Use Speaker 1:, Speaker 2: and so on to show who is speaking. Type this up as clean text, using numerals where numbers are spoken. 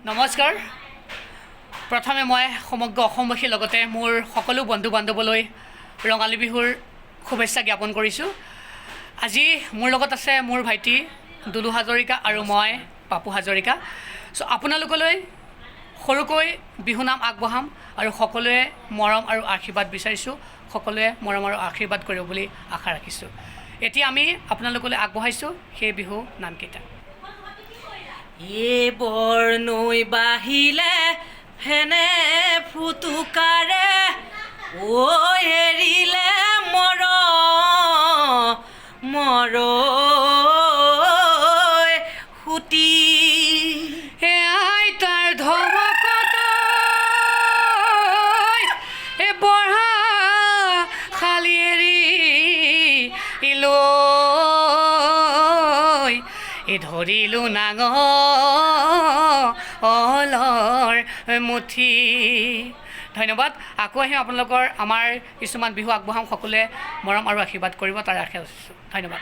Speaker 1: নমস্কাৰ। প্ৰথমে মই সমগ্ৰ অসমবাসীৰ লগতে মোৰ সকলো বন্ধু বান্ধৱলৈ ৰঙালী বিহুৰ শুভেচ্ছা জ্ঞাপন কৰিছোঁ। আজি মোৰ লগত আছে মোৰ ভাইটি দুলু হাজৰিকা আৰু মই পাপু হাজৰিকা। চ' আপোনালোকলৈ সৰুকৈ বিহু নাম আগবঢ়াম আৰু সকলোৱে মৰম আৰু আশীৰ্বাদ বিচাৰিছোঁ। সকলোৱে মৰম আৰু আশীৰ্বাদ কৰিব বুলি আশা ৰাখিছোঁ। এতিয়া আমি আপোনালোকলৈ আগবঢ়াইছোঁ সেই বিহু নামকেইটা।
Speaker 2: এ বৰনৈ বাহিলে ফেনে ফুটুকাৰে, ঐ এৰিলে মৰমৰ সুতি।
Speaker 1: হে আইতাৰ ধমকত এ বঢ়া খালি এৰি লৈ এ ধৰিলো নাঙলৰ মুঠি। ধন্যবাদ। আকৌ আহিম, আপোনালোকৰ আমাৰ কিছুমান বিহু আগবঢ়াম। সকলোৱে মৰম আৰু আশীৰ্বাদ কৰিব, তাৰ আশা ৰাখিছোঁ। ধন্যবাদ।